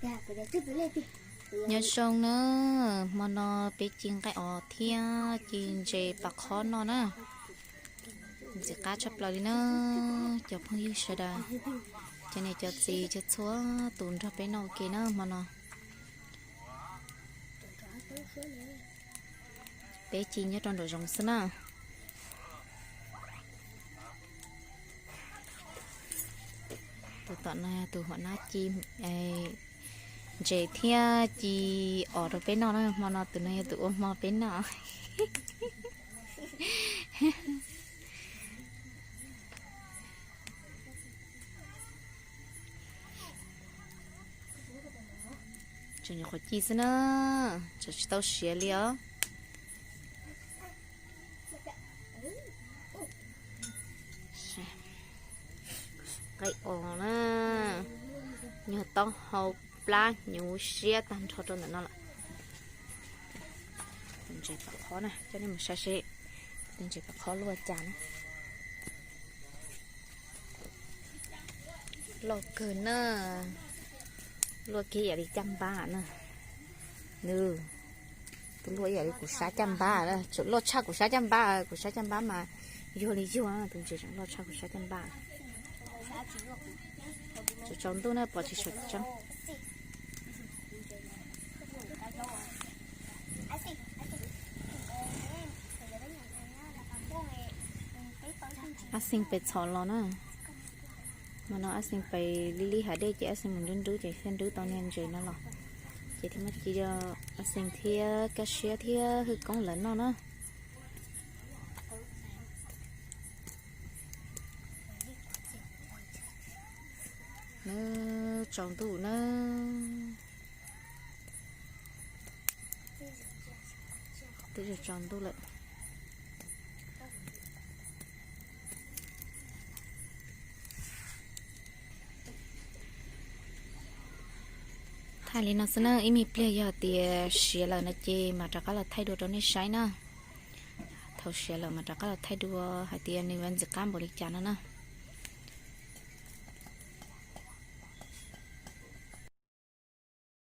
Nyob zoo na, hmo no peb ci nqaij os thiab ci ntses pas qhob noj na. Ntxim qab tshaj plaws li na, cov phooj ywg sawv daws, cov niam cov txiv cov txhua tus nrog peb noj ua ke na hmo no. Peb ci nyob rau nraum zoov xwb na. Tus tom no yog tus hua nab ci ntses thiab ci os rau peb noj na, hmo no tus no yog tus ua hmo peb noj. Tseem nyuam qhuav ci xwb na, tseem tsis tau siav li os. Nqaij os na, nyuag taub hau plab hnyuv siab tag nrho rau ntawm no lawm. Tus ntses pas qhob na, coj nej mus saib seb tus ntses pas qhob luaj cas na. Loj kawg na, luaj kiag ib yam li caj npab na. Nws, tus luaj ib yam li kuv sab caj npab, tseem loj tshaj kuv sab caj npab, kuv sab caj npab mas yuag li yuag, tus ntses tseem loj tshaj kuv sab caj npab. Tsaus ntuj na pom tsis saum tseeb. Ab xeej pes txhom los na. Hmo no ab xeej pes li li hav dej ces ab xeej mus nrub nrub ces thiaj nrub tau niag ntses no los. Ces thiaj muab ci rau ab xeej thiab Kab Siab thiab Hwj Koob lawv noj na. Nws tsaus ntuj na. Twb tsaus ntuj lawm. Thaij li no xwb na, ib me pliag yog tias siav lawm no ces mam rov qab los thaij dua rau nej saib na. Thaum siav lawm mam rov qab los thaij dua hais tias nws yuav ntxim qab npaum li cas no na.